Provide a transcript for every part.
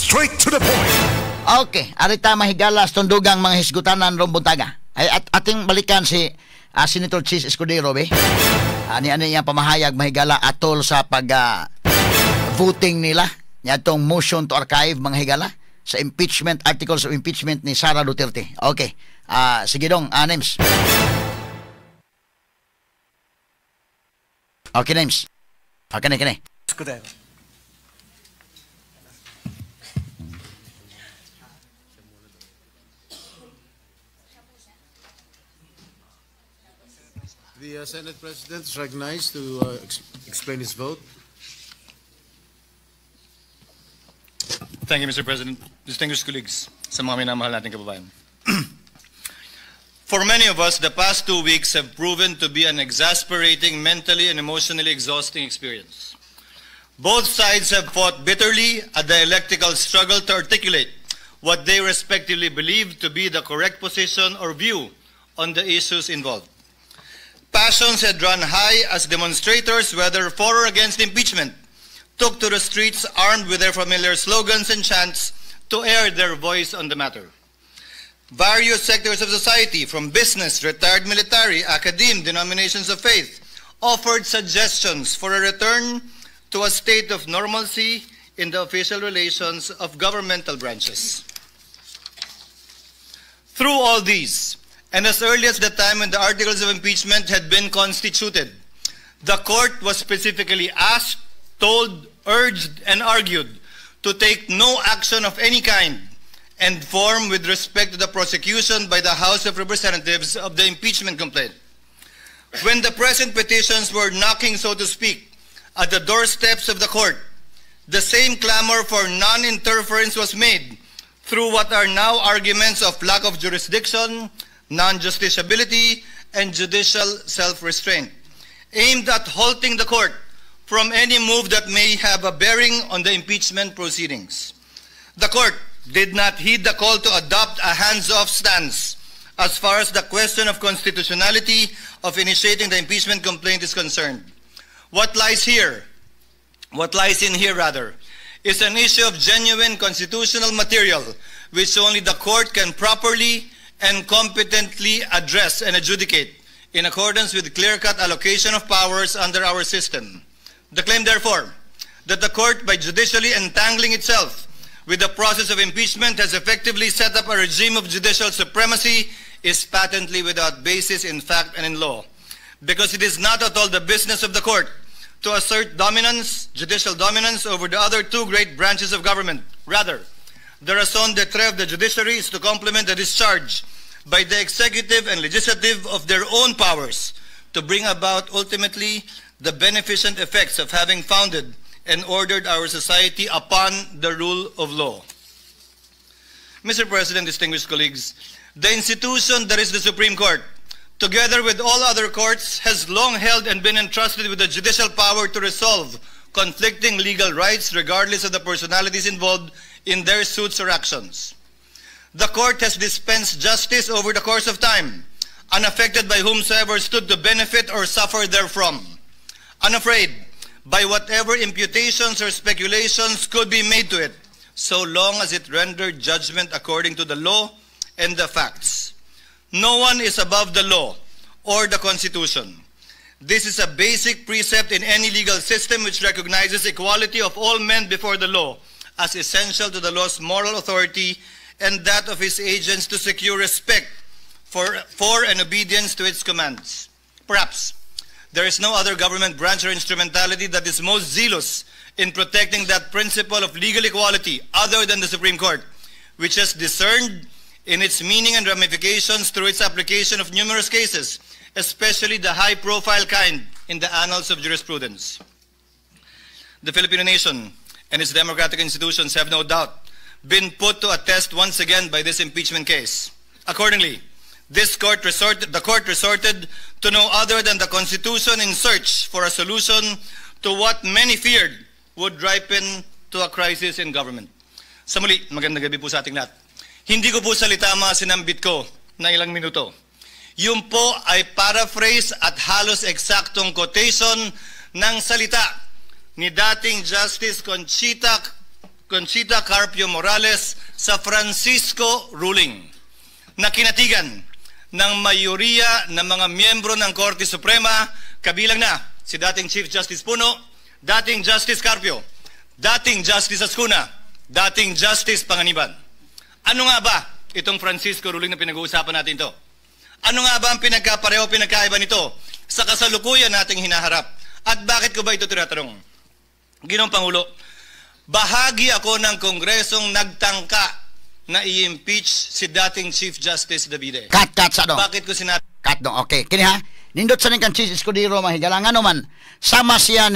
Straight to the point. Okay, arita, mahigala, tundugang mga hisgutanan rong buntaga. Ay at ating balikan si Senator Chiz Escudero be. Ani ani iyang pamahayag, mahigala, atol sa pag voting nila niadtong motion to archive, mga higala, sa impeachment, articles of impeachment ni Sara Duterte. Okay. Sige dong, names. Okay, names. Okay, kini. Escudero. The Senate President is recognized to explain his vote. Thank you, Mr. President. Distinguished colleagues, sa mga minamahal nating kababayan. For many of us, the past 2 weeks have proven to be an exasperating, mentally and emotionally exhausting experience. Both sides have fought bitterly a dialectical struggle to articulate what they respectively believe to be the correct position or view on the issues involved. Passions had run high as demonstrators, whether for or against impeachment, took to the streets armed with their familiar slogans and chants to air their voice on the matter. Various sectors of society, from business, retired military, academe, denominations of faith, offered suggestions for a return to a state of normalcy in the official relations of governmental branches. Through all these, and as early as the time when the articles of impeachment had been constituted, the court was specifically asked, told, urged, and argued to take no action of any kind and form with respect to the prosecution by the House of Representatives of the impeachment complaint. When the present petitions were knocking, so to speak, at the doorsteps of the court, the same clamor for non-interference was made through what are now arguments of lack of jurisdiction, non-justiciability, and judicial self-restraint, aimed at halting the court from any move that may have a bearing on the impeachment proceedings. The court did not heed the call to adopt a hands-off stance as far as the question of constitutionality of initiating the impeachment complaint is concerned. What lies here, what lies in here rather, is an issue of genuine constitutional material which only the court can properly and competently address and adjudicate in accordance with clear-cut allocation of powers under our system. The claim, therefore, that the court, by judicially entangling itself with the process of impeachment, has effectively set up a regime of judicial supremacy is patently without basis in fact and in law, because it is not at all the business of the court to assert dominance, judicial dominance, over the other two great branches of government. Rather, the raison d'etre of the judiciary is to complement the discharge by the executive and legislative of their own powers to bring about ultimately the beneficent effects of having founded and ordered our society upon the rule of law. Mr. President, distinguished colleagues, the institution that is the Supreme Court, together with all other courts, has long held and been entrusted with the judicial power to resolve conflicting legal rights regardless of the personalities involved in their suits or actions. The court has dispensed justice over the course of time, unaffected by whomsoever stood to benefit or suffer therefrom, unafraid by whatever imputations or speculations could be made to it, so long as it rendered judgment according to the law and the facts. No one is above the law or the Constitution. This is a basic precept in any legal system which recognizes equality of all men before the law as essential to the law's moral authority and that of its agents to secure respect for and obedience to its commands. Perhaps there is no other government branch or instrumentality that is most zealous in protecting that principle of legal equality other than the Supreme Court, which has discerned in its meaning and ramifications through its application of numerous cases, especially the high-profile kind in the annals of jurisprudence. The Filipino nation and its democratic institutions have no doubt been put to a test once again by this impeachment case. Accordingly, the court resorted to no other than the Constitution in search for a solution to what many feared would ripen to a crisis in government. Sa muli, magandang gabi po sa ating lahat. Hindi ko po salita mga sinambit ko na ilang minuto. Yun po ay paraphrase at halos eksaktong quotation ng salita ni dating Justice Conchita Conchita Carpio Morales sa Francisco ruling na kinatigan ng mayoriya ng mga miyembro ng Korte Suprema, kabilang na si dating Chief Justice Puno, dating Justice Carpio, dating Justice Azcuna, dating Justice Panganiban. Ano nga ba itong Francisco ruling na pinag-uusapan natin ito? Ano nga ba ang pinagkapareho, pinagkaiba nito sa kasalukuyan nating hinaharap? At bakit ko ba ito tinatanong? Ginoong Pangulo, bahagi ako ng Kongresong nagtangka na i-impeach si dating Chief Justice Davide. Cut, cut sa dong. Bakit ko sinabi Cut dong. Okay. Kini ha. Nindot sa ning kang Chiz Escudero, mahigala, ngano man sama siya,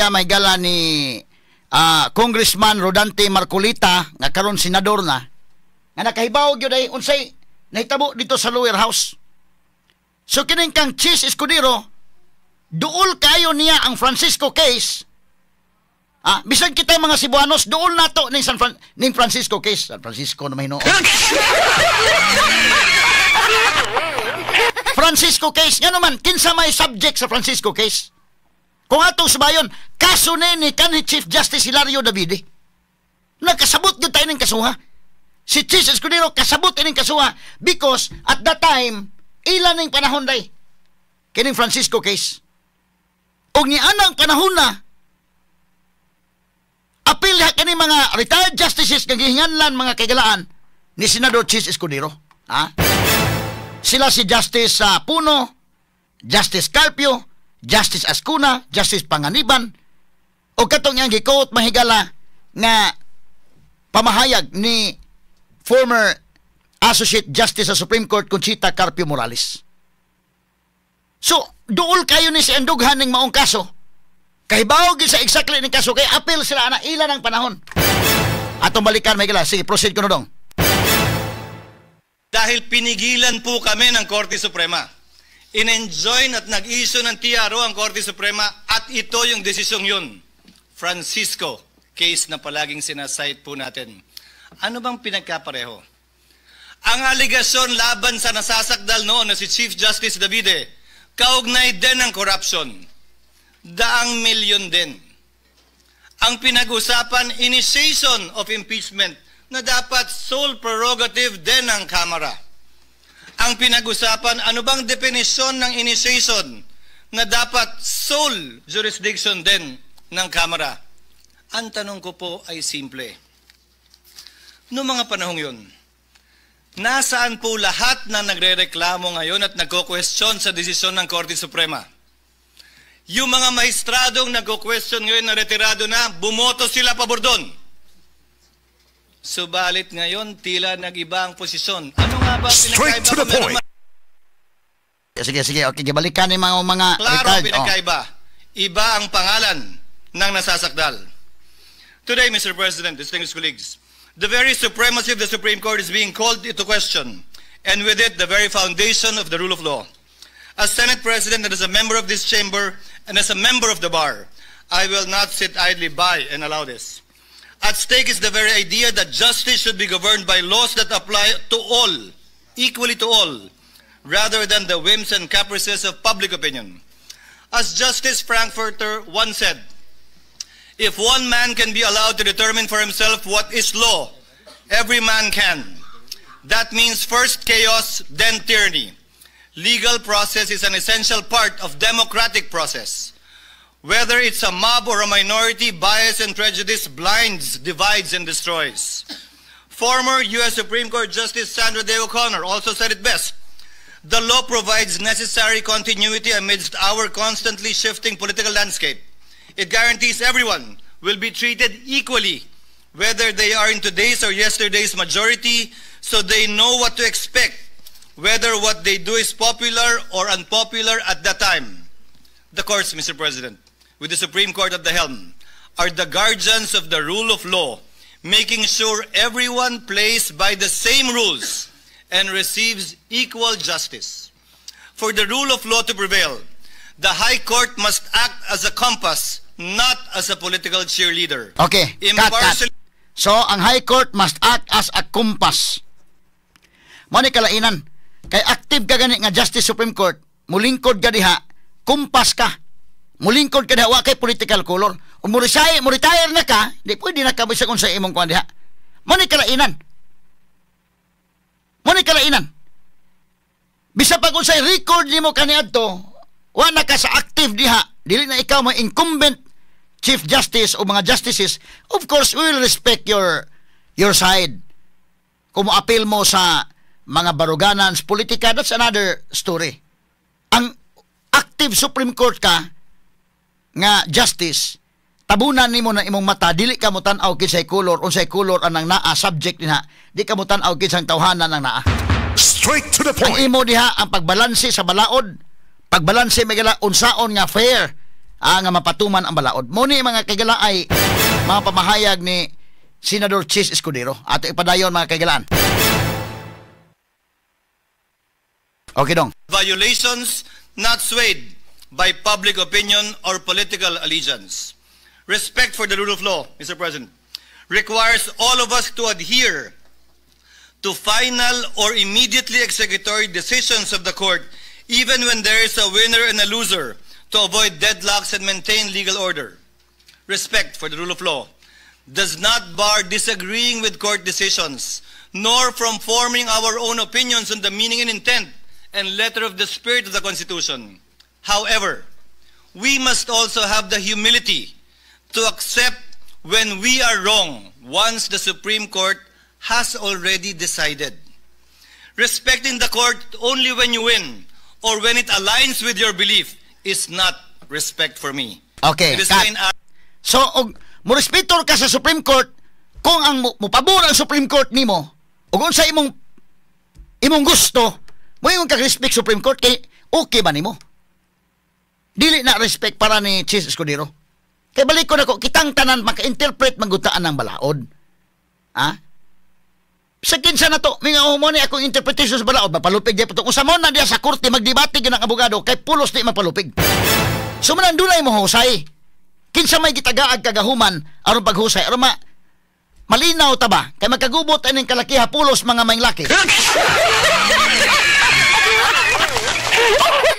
mahigala, ni Congressman Rodante Marcoleta nga karon senador na, nga nakahibaw gyud ay unsay nahitabo dito sa lower house. So kining kang Chiz Escudero, duol kayo niya ang Francisco case. Bisan kita mga Cebuanos, duol nato ning Francisco case. San Francisco na mahinuon. Francisco case, ngano man kinsa may subject sa Francisco case? Kung atong subayon, kaso ni kanhi Chief Justice Hilario Davide. Nagkasabot gyud tayo ning kasuha. Si Chiz Escudero kasabot ining kasuha because at that time ila ning panahon day kining Francisco case. Og ni anang panahon na apil ha kini mga retired justices nga gihinganlan, mga kaigalaan, ni Senador Chiz Escudero. Ha? Sila si Justice Puno, Justice Carpio, Justice Azcuna, Justice Panganiban, o katong iyang gikot, mahigala, nga pamahayag ni former Associate Justice sa Supreme Court Conchita Carpio Morales. So, duol kayo ni si Andughan ng maong kaso. Kahibaw gyud sa exactly ning kaso kay apil sila ana ila ng panahon. Atong balikan, mahigala. Sige, proceed ko na dong. Dahil pinigilan po kami ng Korte Suprema. In-enjoin at nag-issue ng TRO ang Korte Suprema at ito yung desisyong yun. Francisco case na palaging sina-cite po natin. Ano bang pinagkapareho? Ang alegasyon laban sa nasasakdal noon na si Chief Justice Davide, kaugnay din ng corruption. Daang milyon din. Ang pinag-usapan, initiation of impeachment na dapat sole prerogative din ng Kamara. Ang pinag-usapan, ano bang definisyon ng initiation na dapat sole jurisdiction din ng Kamara? Ang tanong ko po ay simple. Noong mga panahong yun, nasaan po lahat na nagrereklamo ngayon at nagko-question sa desisyon ng Korte Suprema? Yung mga mahistradong nagko-question ngayon na retirado na, bumoto sila pabor doon. Subalit ngayon, tila nag-iba ang posisyon. Ano nga ba Straight pinagkaiba to the kung meron point. Sige, sige. Okay, gibalikan ni mga Klaro ang retired. Oh. pinagkaiba. Iba ang pangalan ng nasasakdal. Today, Mr. President, distinguished colleagues, the very supremacy of the Supreme Court is being called into question, and with it, the very foundation of the rule of law. As Senate President and as a member of this chamber and as a member of the bar, I will not sit idly by and allow this. At stake is the very idea that justice should be governed by laws that apply to all, equally to all, rather than the whims and caprices of public opinion. As Justice Frankfurter once said, "If one man can be allowed to determine for himself what is law, every man can. That means first chaos, then tyranny." Legal process is an essential part of democratic process. Whether it's a mob or a minority, bias and prejudice blinds, divides, and destroys. Former U.S. Supreme Court Justice Sandra Day O'Connor also said it best. "The law provides necessary continuity amidst our constantly shifting political landscape. It guarantees everyone will be treated equally, whether they are in today's or yesterday's majority, so they know what to expect, whether what they do is popular or unpopular at that time." The courts, Mr. President, with the Supreme Court at the helm, are the guardians of the rule of law, making sure everyone plays by the same rules and receives equal justice. For the rule of law to prevail, the High Court must act as a compass, not as a political cheerleader. Okay, cut, cut. So, ang High Court must act as a compass. Mao ni kalainan. Kay active ka gani nga Justice Supreme Court, mulingkod ka diha, kumpas ka. Mulingkod ka diha, wa kay political color. Kung mo retire na ka, di pwede na ka bisag unsa imong kuan diha. Mo ni kalainan. Mo ni kalainan. Bisa pag unsay record nimo kaniadto, wa na ka sa active diha, dili na ikaw mo incumbent Chief Justice o mga justices, of course, we will respect your side. Kung mo-appeal mo sa mga baruganan sa politika, that's another story. Ang active Supreme Court ka nga justice, tabunan nimo na imong mata, dili ka mo tan-aw kinsay color, unsay color anang naa subject dinha, di ka mo tan-aw kinsang tawhanan ang naa. Straight to the Ang point. imo diha ang pagbalanse sa balaod, pagbalanse magala unsaon nga fair nga mapatuman ang balaod. Mo ni, mga kaigala, ay mga pamahayag ni Senador Chiz Escudero. Ato ipadayon, mga kaigalaan. Okay dong. Violations not swayed by public opinion or political allegiance. Respect for the rule of law, Mr. President, requires all of us to adhere to final or immediately executory decisions of the court, even when there is a winner and a loser, to avoid deadlocks and maintain legal order. Respect for the rule of law does not bar disagreeing with court decisions, nor from forming our own opinions on the meaning and intent and letter of the spirit of the Constitution. However, we must also have the humility to accept when we are wrong once the Supreme Court has already decided. Respecting the court only when you win or when it aligns with your belief is not respect for me. Okay, It is cut. plain So, og morespeto ka sa Supreme Court kung ang mopabor ang Supreme Court nimo ug unsa imong gusto, mo ingon kag respect Supreme Court kay okay ba nimo? Dili na respect para ni Chiz Escudero. Kay balik ko nako, kitang tanan maka-interpret manggutaan ng balaod. Ha? Sa kinsa na to, mga mo ni akong interpretation sa balaod, mapalupig di pa to. Kung sa mo na diya sa korte, magdebate gyud ang abogado, kay pulos di mapalupig. So man dunay mo husay. Kinsa may gitagaag kagahuman aron paghusay, aron ma malinaw ta ba? Kay magkagubot ining kalakiha, pulos mga maing laki.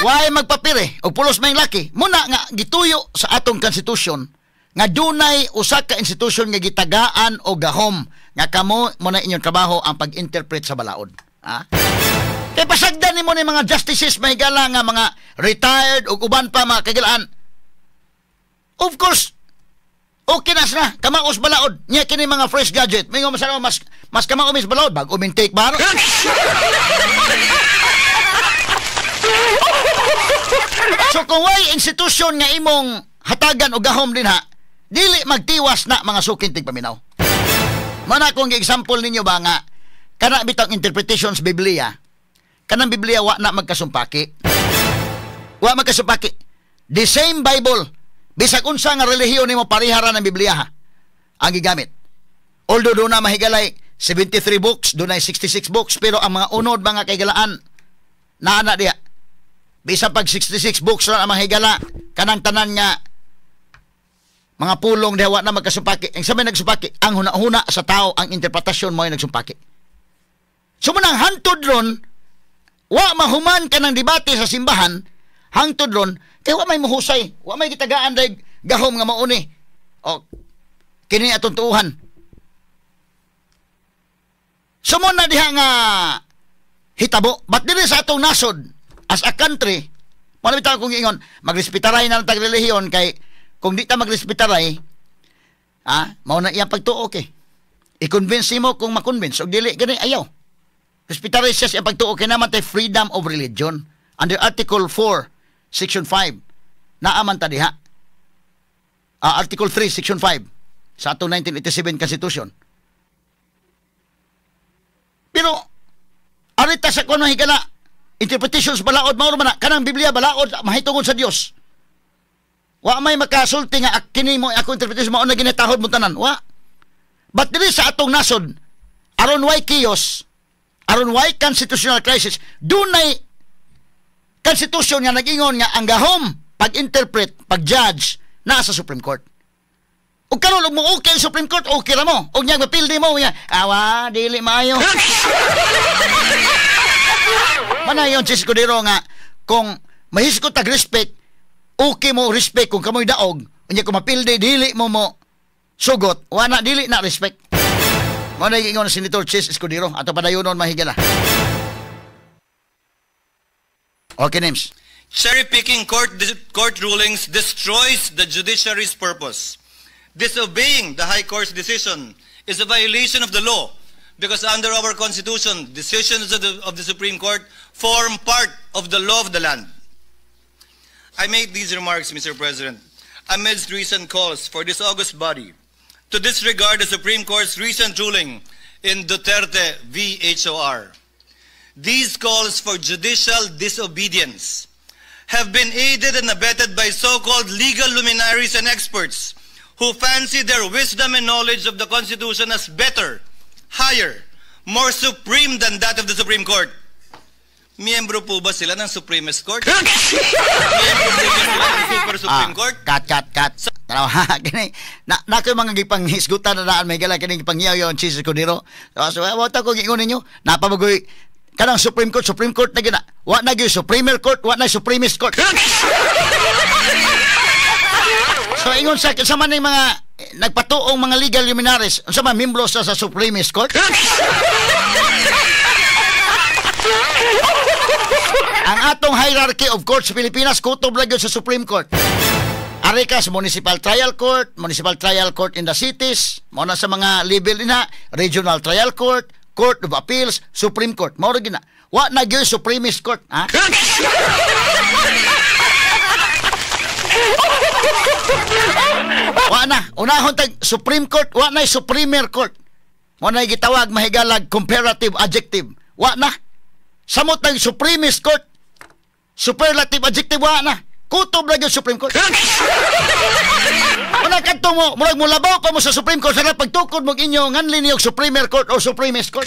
Why magpapire og pulos maing laki? Muna nga gituyo sa atong konstitusyon nga dunay usa ka institusyon nga gitagaan o gahom nga kamo mo na inyong trabaho ang pag-interpret sa balaod. Ha? Kay pasagdan nimo ni mga justices may gala nga mga retired ug uban pa, mga kagilaan. Of course, okay na sila. Kamaos balaod. Nya kini mga fresh graduate. Mingo masana mas kamao mis balaod bag umintake bar. So kung way institusyon nga imong hatagan o gahom din ha, dili magtiwas na mga suking tigpaminaw. Mana akong example ninyo ba nga kana bitang interpretations Biblia, kanang Biblia wa na magkasumpaki. Wa magkasumpaki. The same Bible, bisag unsa nga relihiyon nimo parehara ng Biblia ha, ang gigamit. Although doon na mahigalay 73 books, doon ay 66 books, pero ang mga unod mga kaigalaan naa na diha. Bisa pag 66 books ra ang mga higala, kanang tanan nga mga pulong diha wa na magkasumpaki. Ang sa may nagsumpaki, ang huna-huna sa tao, ang interpretasyon mo ay nagsumpaki. So manang hantod ron, wa mahuman ka ng debate sa simbahan, hangtod ron, kay wa may muhusay, wa may gitagaan dahil gahom nga mauni. O, kini atong tuuhan. Sumon na diha nga hitabo, but dili sa atong nasod, as a country, malapit ako kung ingon, magrespetaray na lang tag relihiyon, kay kung di ta magrespetaray, mao na iyang pagtuo, okay. I-convince mo kung ma-convince, o dili, gani, ayaw. Respetaray siya sa iyang pagtuo, kay naman tay freedom of religion. Under Article 4, Section 5, naaman ta diha. Article 3, Section 5, sa atong 1987 Constitution. Pero, arita sa kuno higala, interpretations balaod, mao man na, kanang Biblia balaod, mahitungod sa Dios. Wa may makasulti nga kini mo ako interpretation mao na ginatahod mo tanan. Wa. But dili sa atong nasod, aron way chaos, aron way constitutional crisis, dunay constitution nga nag-ingon nga ang gahom pag-interpret, pag-judge naa sa Supreme Court. Ug karon og mo okay ang Supreme Court, okay ra mo. Og nya mapildi mo nya, awa dili maayo. Manayon si Escudero nga kung mahisgot tag respect, okay mo respect kung kamoy daog, Unya kung mapildi dili mo mo sugot, wala dili na respect. Mao na giingon Senator Chiz Escudero ato padayonon mahigala. Okay, names. Cherry-picking court rulings destroys the judiciary's purpose. Disobeying the High Court's decision is a violation of the law because under our Constitution, decisions of the Supreme Court form part of the law of the land. I make these remarks, Mr. President, amidst recent calls for this august body to disregard the Supreme Court's recent ruling in Duterte v. HOR. These calls for judicial disobedience have been aided and abetted by so-called legal luminaries and experts who fancy their wisdom and knowledge of the Constitution as better, higher, more supreme than that of the Supreme Court. Miyembro po ba sila ng Supremest Court? Miyembro po ba sila ng Super Supreme Court? Cut, cut, cut. Tanaw, kini na ko mga gipanghisgutan na daan may gala kini gipangyaw yon Chiz Escudero. So, wa ta ko giingon ninyo, napabagoy kanang Supreme Court, Supreme Court na gina. Wa na gyud Supremer Court, wa na Supremest Court. So ingon sa man ning mga nagpatuong mga legal luminaries, unsa man membro sa Supremest Court? Ang atong hierarchy of courts sa Pilipinas kutob lang sa Supreme Court. Ari ka sa Municipal Trial Court, Municipal Trial Court in the cities, mao na sa mga level na Regional Trial Court, Court of Appeals, Supreme Court. Mao ra gyud na. Wa na gyud Supremest Court, ha? Wa na. Unahon tag Supreme Court, wa na Supremer Court. Mao na gitawag mahigalag comparative adjective. Wa na. Samot ng Supremest Court, superlative adjective, wa na. Kutob lang yung Supreme Court. Muna kadto mo, murag mulabaw pa mo sa Supreme Court, sana pagtukod mo inyo, nganli niyo Supremer Court o Supremest Court.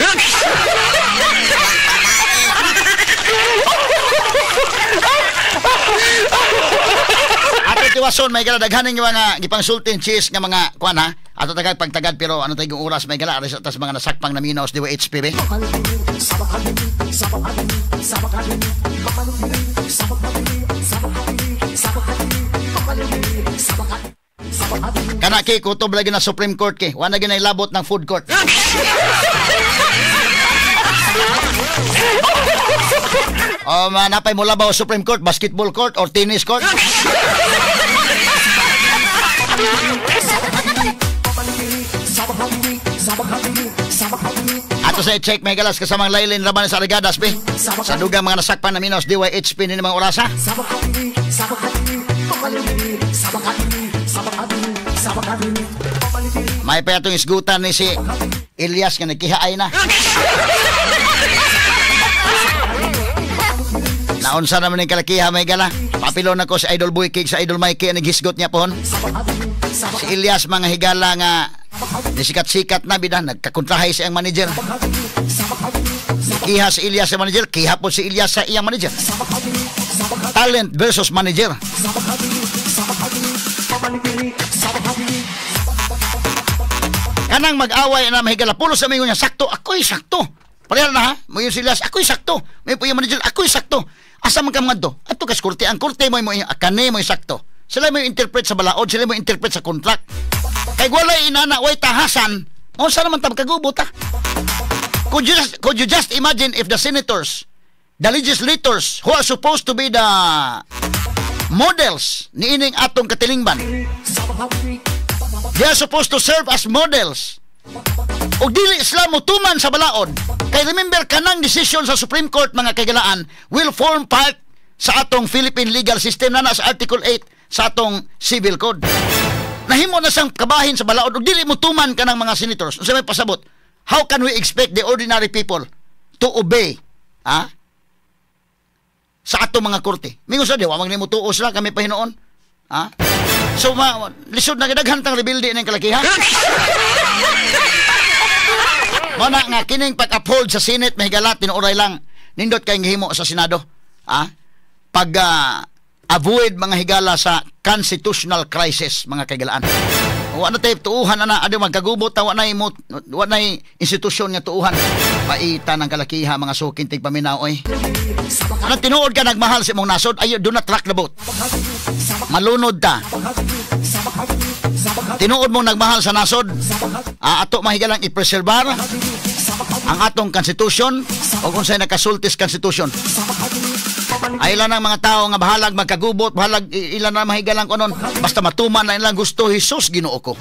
Ato tiwason, may gala daghaning mga gipangsultin cheese nga mga kuan ha. Ato tagag pagtagad pero ano tayong oras may gala aris atas mga nasakpang naminaw sa DYHPB. Kana kay kutob lagi na Supreme Court kay. Wa na ginay labot ng food court. O manapay mo labaw Supreme Court, basketball court or tennis court. Ato sa i-check may galas kasamang Lailin Raban sa Arigadas be. Sa dugang mga nasakpan na Minos DYHP ni mga orasa. May pa itong isgutan ni si Elias nga nagkihaay na. Naunsa naman yung kalakiha may gala. Papilo na ko si Idol Boy Kig sa Idol Mikey ang naghisgot niya pohon. Si Elias mga higala nga nisikat-sikat na bida, nagkakontrahay siyang manager. Kiha si Elias sa manager, kiha po si Elias sa iyang manager. Talent versus manager. Kanang mag-away na mahigala, pulo sa mingo niya, sakto, ako'y sakto. Pareha na ha, mo yung si Elias, ako'y sakto. May po yung manager, ako'y sakto. Asa man ka mga do? Ato kas kurte, ang kurte mo kane mo sakto. Sila mo interpret sa balaod, sila mo interpret sa contract. Kay walay inana, way tahasan, unsa naman ta magkagubot ha? Could you just imagine if the senators, the legislators who are supposed to be the models niining atong katilingban, they are supposed to serve as models. O dili sila motuman sa balaod. Kay remember, kanang decision sa Supreme Court mga kagalaan will form part sa atong Philippine legal system na sa Article 8 sa atong Civil Code. Nahimo na siyang kabahin sa balaod o dili motuman kanang mga senators. Unsa may pasabot? How can we expect the ordinary people to obey ha? Sa atong mga korte? Mingon sa di, wa man nimo tuo sila kami pahinuon. Ha? So lisod na gidaghan tang rebelde ning kalakiha. Muna nga kining pag-uphold sa Senate mahigala tinuoray lang nindot kay gihimo sa Senado. Ha? Pag avoid mga higala sa constitutional crisis mga kaigalaan. Wa na tayo tuuhan ana adi magkagubot ta wa nay institusyon nga tuuhan. Paita ng kalakiha mga sukin tigpaminaw oy. Ano tinuod ka nagmahal sa imong nasod ay do not rock the boat. Malunod ta. Tinuod mong nagmahal sa nasod, ato mahigalang i-preserbar ang atong constitution o kung sa'y nakasultis constitution. Ay ilan ang mga tao nga bahalag magkagubot, bahalag ilan na mahigalang kunon, basta matuman na ilang gusto, Jesus Ginoo ko.